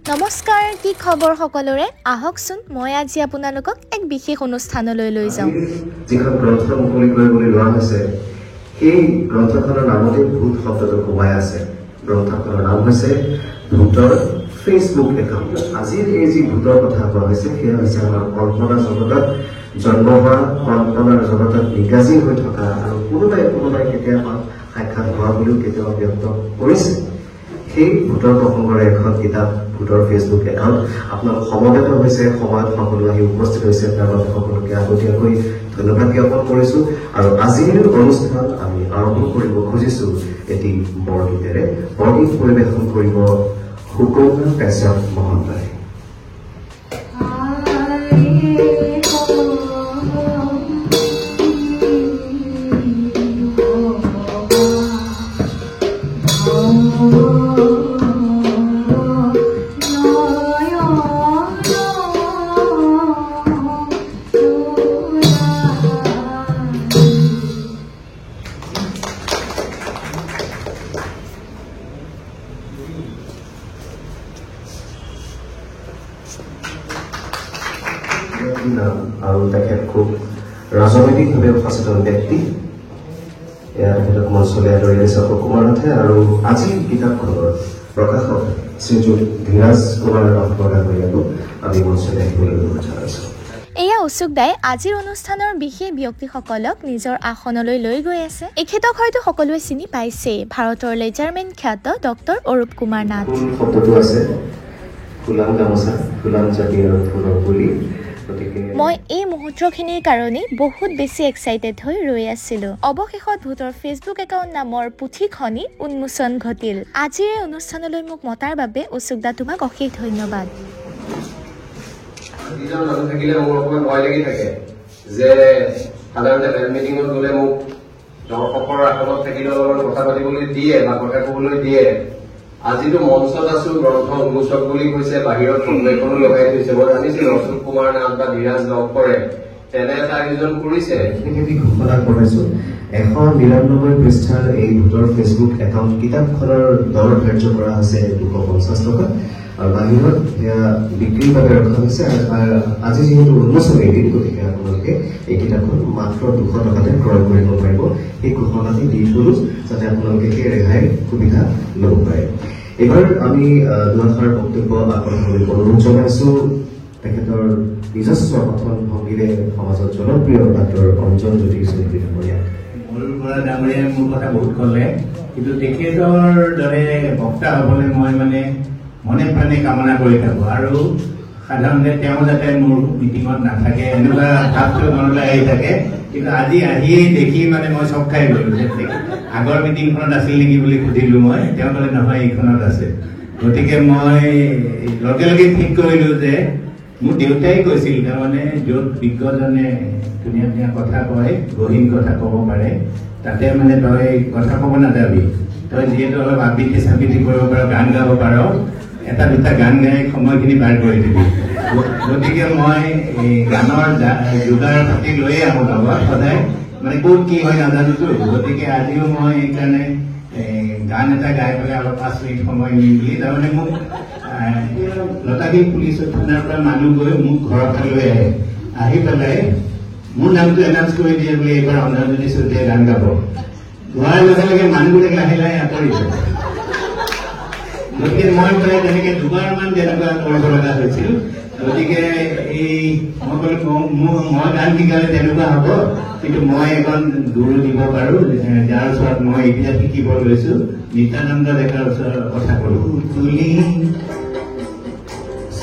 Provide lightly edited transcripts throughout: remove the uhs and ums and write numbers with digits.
নমস্কাৰ, কি খবৰ সকলোৰে? আহকচোন মই আজি আপোনালোকক এক বিশেষ অনুষ্ঠানলৈ লৈ যাওঁ। যিখন গ্ৰন্থ মুকলি কৰিবলৈ লোৱা হৈছে সেই গ্ৰন্থখনৰ নামতে ভূত শব্দটো সোমাই আছে। গ্ৰন্থখনৰ নাম হৈছে ভূতৰ ফেচবুক একাউণ্ট। আজিৰ এই যি ভূতৰ কথা কোৱা হৈছে সেয়া হৈছে আমাৰ কল্পনা জগতত জন্ম হোৱা, কল্পনাৰ জগতত নিগাজী হৈ থকা আৰু কোনোবাই কোনোবাই কেতিয়াবা সাক্ষাৎ হোৱা বুলিও কেতিয়াবা ব্যক্ত কৰিছে। সেই ভূতৰ প্ৰসংগৰে এখন কিতাপ ভূতৰ ফেচবুক একাউণ্ট। আপোনালোক সমবেত হৈছে, সময়ত সকলো আহি উপস্থিত হৈছে, তাৰ বাবে সকলোকে আগতীয়াকৈ ধন্যবাদ জ্ঞাপন কৰিছো। আৰু আজিৰ অনুষ্ঠান আমি আৰম্ভ কৰিব খুজিছো এটি বৰগীতেৰে। বৰগীত পৰিৱেশন কৰিব সুকন্যা কাশ্যপ মহন্তই। আৰু তেখেত খুব ৰাজনৈতিকভাৱে সচেতন ব্যক্তি। এয়া তেখেতক মঞ্চলৈ আদৰি আনিছে অশোক কুমাৰ নাথে। আৰু আজিৰ কিতাপখনৰ প্ৰকাশক শ্ৰীযুত ধীৰাজ কুমাৰ লহকৰ ডাঙৰীয়াকো আমি মঞ্চলৈ আহিবলৈ অনুৰোধ জনাইছোঁ। এয়া অশোক দাই আজিৰ অনুষ্ঠানৰ বিশেষ ব্যক্তিসকলক নিজৰ আসনলৈ লৈ গৈ আছে। এখেতক হয়তো সকলোৱে চিনি পাইছেই, ভাৰতৰ লেজাৰমেন খ্যাত ডক্টৰ অৰূপ কুমাৰ নাথ। শব্দটো আছে ফুলাম গামোচা, ফুলাম জাতি আৰু ফুলৰ পুলি। মই এই মুহূৰ্তখিনিৰ কাৰণেই বহুত বেছি এক্সাইটেড হৈ ৰৈ আছিলো। অৱশেষত ভূতৰ ফেচবুক একাউণ্ট নামৰ পুথিখনি উন্মোচন ঘটিল। আজিৰ এই অনুষ্ঠানলৈ মোক মতাৰ বাবে অশোক দা তোমাক অশেষ ধন্যবাদ। যিজন মানুহ থাকিলে মোৰ অকণমান ভয় লাগি থাকে যে সাধাৰণতে বেণ্ড মিটিঙত গ'লে মোক দৰ্শকৰ আসনত থাকিলেও অলপমান কথা পাতিবলৈ দিয়ে বা কথা ক'বলৈ দিয়ে। আজিতো মঞ্চত আছো, গ্ৰন্থ উন্মোচক বুলি কৈছে, বাহিৰত ফটো এখনো লগাই থৈছে। মই জানিছিলো অশোক কুমাৰ নাথ বা ধীৰাজ লহকৰে তেনে এটা আয়োজন কৰিছে। ঘোষণা কৰিছো 199 পৃষ্ঠাৰ এই ভূতৰ ফেচবুক একাউণ্ট কিতাপখনৰ দৰ ধাৰ্য কৰা হৈছে 250 টকা আৰু বাহিৰত সেয়া বিক্ৰীৰ বাবে ৰখা হৈছে। আজি যিহেতু উন্মোচনী দিন, গতিকে আপোনালোকে এই কিতাপখন মাত্ৰ 200 টকাতে ক্ৰয় কৰিব পাৰিব। সেই ঘোষণাটি দি থলো যাতে আপোনালোকে সেই ৰেহাইৰ সুবিধা ল'ব পাৰে। এইবাৰ আমি দুআষাৰ বক্তব্য আগবঢ়াবলৈ অনুৰোধ জনাইছো তেখেতৰ নিজস্ব কথন ভংগীৰে সমাজত জনপ্ৰিয় ডাক্তৰ অঞ্জন জ্যোতি চৌধুৰী ডাঙৰীয়াক। ময়ূৰ বৰা ডাঙৰীয়াই মোৰ কথা বহুত ক'লে, কিন্তু তেখেতৰ দৰে বক্তা হ'বলৈ মই মানে মনে প্ৰাণে কামনা কৰি থাকোঁ। আৰু সাধাৰণতে তেওঁ যাতে মোৰ মিটিঙত নাথাকে এনেকুৱা ভাৱটো মনলৈ আহি থাকে, কিন্তু আজি আহিয়েই দেখি মানে মই চক খাই গ'লো যে আগৰ মিটিংখনত আছিল নেকি বুলি সুধিলোঁ মই, তেওঁ ক'লে নহয় এইখনত আছে। গতিকে মই লগে লগে ঠিক কৰিলোঁ যে মোৰ দেউতাই কৈছিল, তাৰমানে য'ত বিজ্ঞজনে ধুনীয়া ধুনীয়া কথা কয়, গহীন কথা ক'ব পাৰে, তাতে মানে তই কথা ক'ব নাযাবি, তই যিহেতু অলপ আবৃত্তি চাবৃত্তি কৰিব পাৰ, গান গাব পাৰ, এটা দুটা গান গাই সময়খিনি পাৰ কৰি দিবি। গতিকে মই এই গানৰ যোগাৰ পাতি লৈয়ে আহোঁ লগত সদায়, মানে ক'ত কি হয় নাজানোতো। গতিকে আজিও মই সেইকাৰণে গান এটা গাই পেলাই অলপ 5 মিনিট সময় নিম বুলি। তাৰমানে মোক লতাশিল পুলিচ থানাৰ পৰা মানুহ গৈ মোক ঘৰৰ পৰা লৈ আহে, আহি পেলাই মোৰ নামটো এনাউন্স কৰি দিয়ে বুলি এইবাৰ অঞ্জন জ্যোতি চৌধুৰীয়ে গান গাব। গোৱাৰ লগে লগে মানুহবিলাক লাহে লাহে আঁতৰি যায়। গতিকে মই প্ৰায় তেনেকে দুবাৰমান তেনেকুৱা কৰিব লগা হৈছিল। গতিকে এই মই ক'লো মই গান শিকালে তেনেকুৱা হ'ব, কিন্তু মই এখন গুৰু দিব পাৰো যাৰ ওচৰত মই এতিয়া শিকিব লৈছো, নিত্যানন্দ ডেকাৰ ওচৰৰ কথা ক'লো। তুলি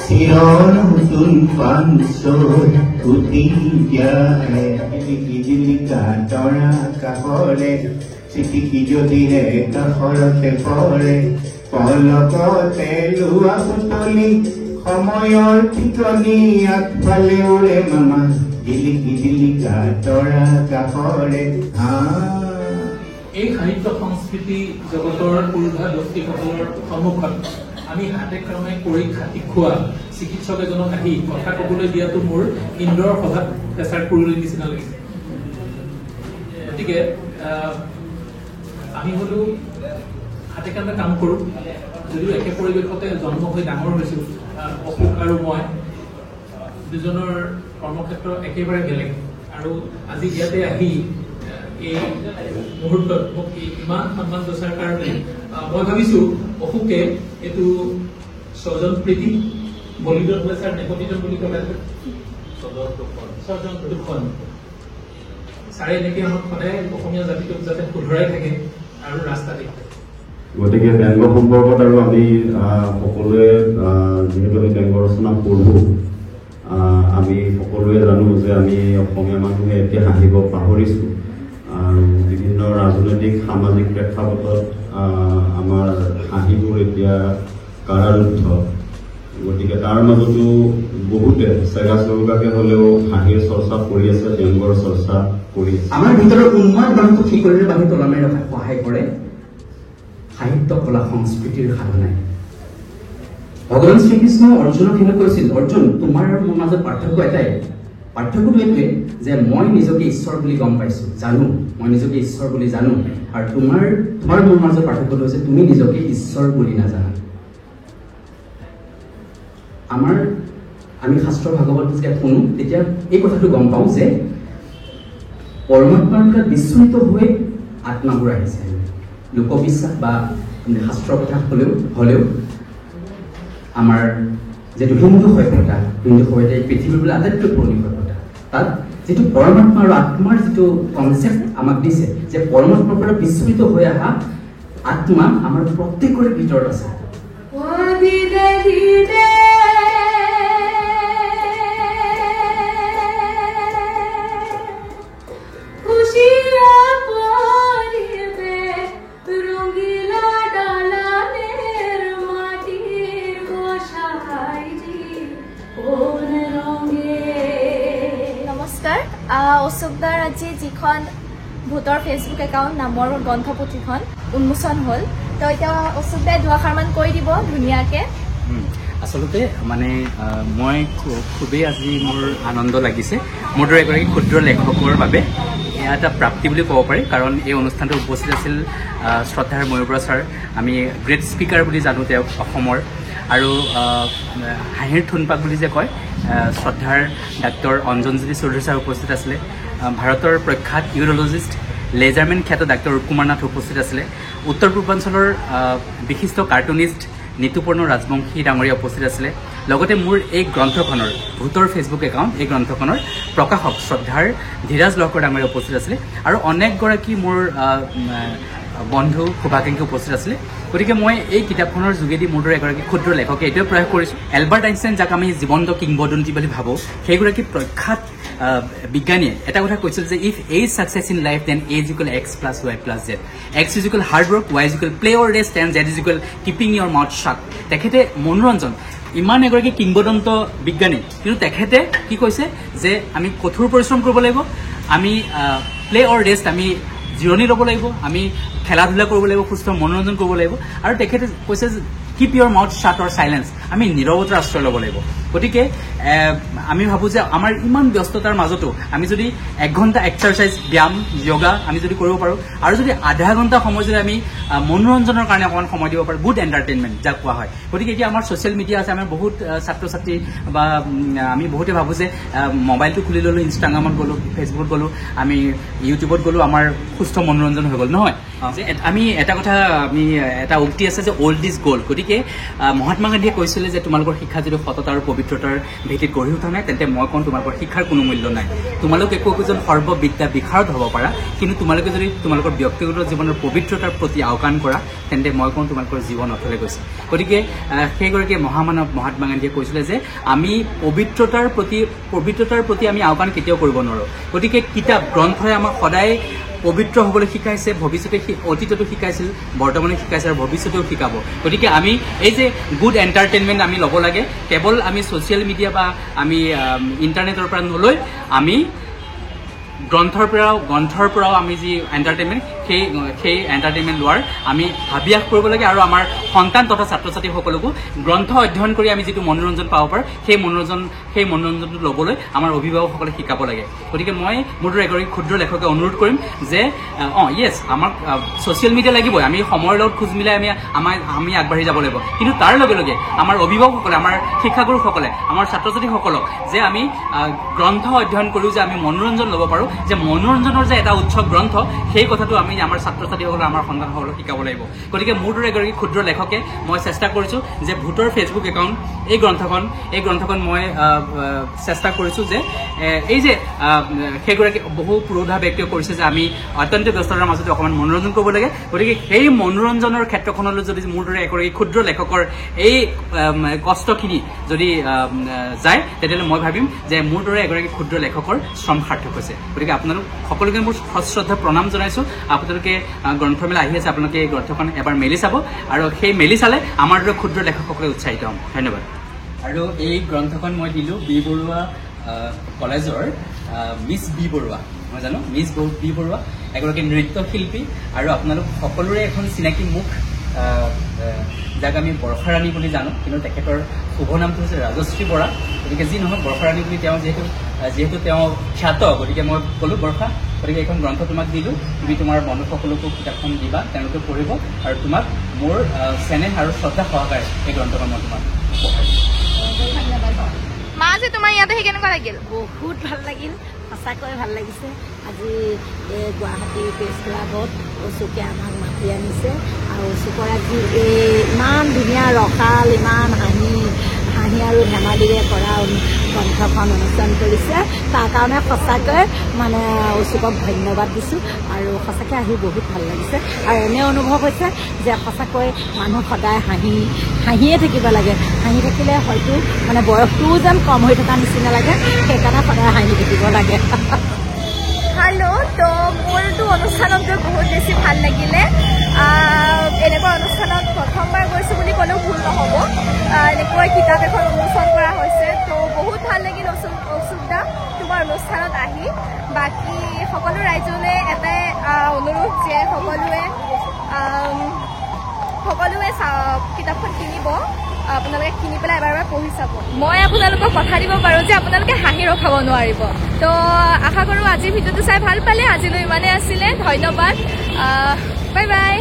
চিৰ নতুন পাঞ্চৈ উঠি যায় জিলিকি জিলিকা তৰা কাষৰে, চিটিকি যদিহে কাষৰতে পৰে, পলকতে লোৱা পুতলি সময়ৰ ঠিকনি আগফালে উৰে মামা, জিলিকি জিলিকা তৰা কাষৰে। এই সাহিত্য সংস্কৃতি জগতৰ পুৰোধা ব্যক্তিসকলৰ সন্মুখত আমি হাতে কামে কৰি খাটি খোৱা চিকিৎসক এজনক আহি কথা ক'বলৈ দিয়াটো মোৰ ইন্দ্ৰৰ সভাত প্ৰেছাৰ কুৰুলিৰ নিচিনা লাগিছে। গতিকে আমি হলো হাতে কামে কাম কৰোঁ, যদিও একে পৰিৱেশতে জন্ম হৈ ডাঙৰ হৈছোঁ, অশোক আৰু মই দুজনৰ কৰ্মক্ষেত্ৰ একেবাৰে বেলেগ। আৰু আজি ইয়াতে আহি এই মুহূৰ্তত মোক ইমান সন্মান যচাৰ কাৰণে মই ভাবিছোঁ অশোকে এইটো স্বজন প্ৰীতি বলিদান হ'লে ছাৰ নেপতিজন বুলি ক'লে স্বজন দুখন ছাৰে এনেকৈ আমাক সদায় অসমীয়া জাতিটোক যাতে শুধৰাই থাকে আৰু ৰাস্তা দেখুৱায়। গতিকে ব্যংগ সম্পৰ্কত আৰু আমি সকলোৱে যিহেতু আমি ব্যংগ ৰচনা পঢ়োঁ, আমি সকলোৱে জানো যে আমি অসমীয়া মানুহে এতিয়া হাঁহিব পাহৰিছোঁ আৰু বিভিন্ন ৰাজনৈতিক সামাজিক প্ৰেক্ষাপটত আমাৰ হাঁহিবোৰ এতিয়া কাৰাৰুদ্ধ। গতিকে তাৰ মাজতো বহুতে চেগা চৰুকাকে হ'লেও হাঁহিৰ চৰ্চা কৰি আছে, ব্যংগৰ চৰ্চা কৰি আছে। আমাৰ ভিতৰৰ উন্মাদ মানুহটো শিকলিৰে বান্ধি তলা মাৰি ৰখাত সহায় কৰে সাহিত্য, কলা, সংস্কৃতিৰ সাধনাই। ভগৱান শ্ৰীকৃষ্ণ অৰ্জুনক সেনে কৈছিল, অৰ্জুন তোমাৰ আৰু মোৰ মাজত পাৰ্থক্য এটাই, পাৰ্থক্যটো এইটোৱে যে মই নিজকে ঈশ্বৰ বুলি গম পাইছো, জানো, মই নিজকে ঈশ্বৰ বুলি জানো, আৰু তোমাৰ মোৰ মাজত পাৰ্থক্যটো হৈছে তুমি নিজকে ঈশ্বৰ বুলি নাজানা। আমি শাস্ত্ৰ ভাগৱত যেতিয়া শুনো তেতিয়া এই কথাটো গম পাওঁ যে পৰমাত্মাৰ পৰা বিচলিত হৈ আত্মাবোৰ আহিছে। লোকবিশ্বাস বা শাস্ত্ৰৰ কথা হ'লেও আমাৰ যিটো হিন্দু সভ্যতা, হিন্দু সভ্যতা পৃথিৱীৰ বোলে আটাইতকৈ পুৰণি সভ্যতা, তাত যিটো পৰমাত্মা আৰু আত্মাৰ যিটো কনচেপ্ট আমাক দিছে যে পৰমাত্মাৰ পৰা বিচলিত হৈ অহা আত্মা আমাৰ প্ৰত্যেকৰে ভিতৰত আছে। নমস্কাৰ। অশোকদাৰ আজি যিখন ভূতৰ ফেচবুক একাউণ্ট নামৰ গ্ৰন্থপুথিখন উন্মোচন হ'ল, তো এতিয়া অশোকদাই দুআষাৰমান কৈ দিব ধুনীয়াকে। আচলতে মানে মই খুবেই আজি মোৰ আনন্দ লাগিছে। মোৰ দৰে এগৰাকী ক্ষুদ্ৰ লেখকৰ বাবে এয়া এটা প্ৰাপ্তি বুলি ক'ব পাৰি, কাৰণ এই অনুষ্ঠানটোত উপস্থিত আছিল শ্ৰদ্ধাৰ ময়ূৰ বৰা ছাৰ, আমি গ্ৰেট স্পীকাৰ বুলি জানো তেওঁক অসমৰ, আৰু হাঁহিৰ থুনপাক বুলি যে কয় শ্ৰদ্ধাৰ ডাক্তৰ অঞ্জনজ্যোতি চৌধুৰী ছাৰ উপস্থিত আছিলে, ভাৰতৰ প্ৰখ্যাত ইউৰলজিষ্ট লেজাৰমেন খ্যাত ডাক্তৰ ৰূপ কুমাৰ নাথ উপস্থিত আছিলে, উত্তৰ পূৰ্বাঞ্চলৰ বিশিষ্ট কাৰ্টুনিষ্ট নিতুপৰ্ণ ৰাজবংশী ডাঙৰীয়া উপস্থিত আছিলে, লগতে মোৰ এই গ্ৰন্থখনৰ ভূতৰ ফেচবুক একাউণ্ট এই গ্ৰন্থখনৰ প্ৰকাশক শ্ৰদ্ধাৰ ধীৰাজ লহকৰ ডাঙৰীয়া উপস্থিত আছিলে, আৰু অনেকগৰাকী মোৰ বন্ধু শুভাকাংক্ষী উপস্থিত আছিলে। গতিকে মই এই কিতাপখনৰ যোগেদি মোৰ দৰে এগৰাকী ক্ষুদ্ৰ লেখকে এইটোৱে প্ৰয়াস কৰিছোঁ, এলবাৰ্ট আইনষ্টাইন যাক আমি জীৱন্ত কিংবদন্তি বুলি ভাবোঁ, সেইগৰাকী প্ৰখ্যাত বিজ্ঞানীয়ে এটা কথা কৈছিল যে if A is success in life then A is equal X plus Y plus Z, X is equal hard work, Y is equal play or rest and Z is equal keeping your mouth shut. তেখেতে মনোৰঞ্জন, ইমান এগৰাকী কিংবদন্ত বিজ্ঞানী, কিন্তু তেখেতে কি কৈছে যে আমি কঠোৰ পৰিশ্ৰম কৰিব লাগিব, আমি প্লে অৰ ৰেষ্ট, আমি জিৰণি ল'ব লাগিব, আমি খেলা ধূলা কৰিব লাগিব, সুস্থ মনোৰঞ্জন কৰিব লাগিব, আৰু তেখেতে কৈছে যে keep your mouth shut or silence, আমি নীৰৱতাৰ আশ্ৰয় ল'ব লাগিব। গতিকে আমি ভাবোঁ যে আমাৰ ইমান ব্যস্ততাৰ মাজতো আমি যদি এক ঘণ্টা এক্সাৰচাইজ, ব্যায়াম, যোগা আমি যদি কৰিব পাৰোঁ, আৰু যদি আধা ঘণ্টা সময় যদি আমি মনোৰঞ্জনৰ কাৰণে অকণমান সময় দিব পাৰোঁ, গুড এণ্টাৰটেইনমেণ্ট যাক কোৱা হয়। গতিকে এতিয়া আমাৰ ছ'চিয়েল মিডিয়া আছে, আমাৰ বহুত ছাত্ৰ ছাত্ৰী বা আমি বহুতে ভাবোঁ যে মোবাইলটো খুলি ল'লোঁ, ইনষ্টাগ্ৰামত গ'লোঁ, ফেচবুকত গ'লোঁ, আমি ইউটিউবত গ'লোঁ, আমাৰ সুস্থ মনোৰঞ্জন হৈ গ'ল। নহয়, যে আমি এটা কথা, আমি এটা উক্তি আছে যে অল্ড is gold. গতিকে মহাত্মা গান্ধীয়ে কৈছিলে যে তোমালোকৰ শিক্ষা যদি সততা আৰু পবিত্ৰতাৰ ভেটিত গঢ়ি উঠা নাই, তেন্তে মই কওঁ তোমালোকৰ শিক্ষাৰ কোনো মূল্য নাই। তোমালোক একো একোজন সৰ্ববিদ্যা বিশাৰদ হ'ব পাৰা, কিন্তু তোমালোকে যদি তোমালোকৰ ব্যক্তিগত জীৱনৰ পবিত্ৰতাৰ প্ৰতি আওকাণ কৰা, তেন্তে মই কওঁ তোমালোকৰ জীৱন অথলে গৈছে। গতিকে সেইগৰাকী মহামানৱ মহাত্মা গান্ধীয়ে কৈছিলে যে আমি পবিত্ৰতাৰ প্ৰতি আমি আওকাণ কেতিয়াও কৰিব নোৱাৰোঁ। গতিকে কিতাপ গ্ৰন্থই আমাক সদায় পবিত্ৰ হ'বলৈ শিকাইছে, ভৱিষ্যতে অতীততো শিকাইছিল, বৰ্তমানে শিকাইছে আৰু ভৱিষ্যতেও শিকাব। গতিকে আমি এই যে গুড এণ্টাৰটেইনমেণ্ট আমি ল'ব লাগে, কেৱল আমি ছ'চিয়েল মিডিয়া বা আমি ইণ্টাৰনেটৰ পৰা নলৈ আমি গ্ৰন্থৰ পৰাও আমি যি এণ্টাৰটেইনমেণ্ট, সেই এণ্টাৰটেইনমেণ্ট লোৱাৰ আমি হাবিয়াস কৰিব লাগে। আৰু আমাৰ সন্তান তথা ছাত্ৰ ছাত্ৰীসকলকো গ্ৰন্থ অধ্যয়ন কৰি আমি যিটো মনোৰঞ্জন পাব পাৰোঁ, সেই মনোৰঞ্জনটো ল'বলৈ আমাৰ অভিভাৱকসকলে শিকাব লাগে। গতিকে মই মোৰ দৰে এগৰাকী ক্ষুদ্ৰ লেখকে অনুৰোধ কৰিম যে য়েছ, আমাক ছ'চিয়েল মিডিয়া লাগিবই, আমি সময়ৰ লগত খোজ মিলাই আমি আগবাঢ়ি যাব লাগিব। কিন্তু তাৰ লগে লগে আমাৰ অভিভাৱকসকলে, আমাৰ শিক্ষাগুৰুসকলে, আমাৰ ছাত্ৰ ছাত্ৰীসকলক যে আমি গ্ৰন্থ অধ্যয়ন কৰিও যে আমি মনোৰঞ্জন ল'ব পাৰোঁ, যে মনোৰঞ্জনৰ যে এটা উৎস গ্ৰন্থ, সেই কথাটো আমি আমাৰ ছাত্ৰ ছাত্ৰীসকলক, আমাৰ সন্তানসকলক শিকাব লাগিব। গতিকে মোৰ দৰে এগৰাকী ক্ষুদ্ৰ লেখকে মই চেষ্টা কৰিছোঁ যে ভূতৰ ফেচবুক একাউণ্ট এই গ্ৰন্থখন মই চেষ্টা কৰিছোঁ যে এই যে সেইগৰাকী বহু পুৰোধা ব্যক্তিয়ে কৰিছে যে আমি অত্যন্ত ব্যস্ততাৰ মাজতে অকণমান মনোৰঞ্জন কৰিব লাগে। গতিকে সেই মনোৰঞ্জনৰ ক্ষেত্ৰখনলৈ যদি মোৰ দৰে এগৰাকী ক্ষুদ্ৰ লেখকৰ এই কষ্টখিনি যদি যায়, তেতিয়াহ'লে মই ভাবিম যে মোৰ দৰে এগৰাকী ক্ষুদ্ৰ লেখকৰ শ্ৰম সাৰ্থক হৈছে। গতিকে আপোনালোক সকলোকে মোৰ সশ্ৰদ্ধ প্ৰণাম জনাইছোঁ। আপোনালোকে গ্ৰন্থমেলা আহি আছে, আপোনালোকে এই গ্ৰন্থখন এবাৰ মেলি চাব, আৰু সেই মেলি চালে আমাৰ দৰে ক্ষুদ্ৰ লেখকসকলে উৎসাহিত হ'ম। ধন্যবাদ। আৰু এই গ্ৰন্থখন মই দিলোঁ বি বৰুৱা কলেজৰ মিছ বি বৰুৱা, মই জানো মিছ বি বৰুৱা এগৰাকী নৃত্যশিল্পী, আৰু আপোনালোক সকলোৰে এখন চিনাকি মুখ, যাক আমি বৰ্ষাৰাণী বুলি জানো, কিন্তু তেখেতৰ শুভ নামটো হৈছে ৰাজশ্ৰী বৰা। গতিকে যি নহওক, বৰ্ষাৰাণী বুলি তেওঁ যিহেতু তেওঁ খ্যাত, গতিকে মই ক'লোঁ বৰ্ষা, গতিকে এইখন গ্ৰন্থ তোমাক দিলোঁ, তুমি তোমাৰ বন্ধুসকলকো কিতাপখন দিবা, তেওঁলোকে পঢ়িব, আৰু তোমাক মোৰ চেনেহ আৰু শ্ৰদ্ধা সহকাৰে এই গ্ৰন্থখন মই তোমাক উপহাৰ দিম। মা, আজি তোমাৰ ইয়াত আহি কেনেকুৱা লাগিল? বহুত ভাল লাগিল, সঁচাকৈ ভাল লাগিছে। আজি এই গুৱাহাটী প্ৰেছ ক্লাবত অশোকে আমাক মাতি আনিছে, আৰু অশোকৰ আজি এই ইমান ধুনীয়া ৰসাল, ইমান হাঁহি আৰু ধেমালিৰে কৰা গ্ৰন্থখন অনুষ্ঠান কৰিছে, তাৰ কাৰণে সঁচাকৈ মানে অশোকক ধন্যবাদ দিছোঁ। আৰু সঁচাকৈ আহি বহুত ভাল লাগিছে, আৰু এনে অনুভৱ হৈছে যে সঁচাকৈ মানুহ সদায় হাঁহিয়ে থাকিব লাগে। হাঁহি থাকিলে হয়তো মানে বয়সটোও যেন কম হৈ থকা নিচিনা লাগে, সেইকাৰণে সদায় হাঁহি থাকিব লাগে। হেল্ল', তো মোৰতো অনুষ্ঠানত গৈ বহুত বেছি ভাল লাগিলে। এনেকুৱা অনুষ্ঠানত প্ৰথমবাৰ গৈছোঁ বুলি ক'লেও ভুল নহ'ব। এনেকুৱা কিতাপ এখন উন্মোচন কৰা হৈছে, তো বহুত ভাল লাগিল অশোক দা তোমাৰ অনুষ্ঠানত আহি। বাকী সকলো ৰাইজলৈ এটাই অনুৰোধ যে সকলোৱে কিতাপখন কিনিব, আপোনালোকে কিনি পেলাই এবাৰ এবাৰ পঢ়ি চাব। মই আপোনালোকক কথা দিব পাৰোঁ যে আপোনালোকে হাঁহি ৰখাব নোৱাৰিব। তো আশা কৰোঁ আজিৰ ভিডিঅ'টো চাই ভাল পালে। আজিলৈ ইমানেই আছিলে, ধন্যবাদ, বাই বাই।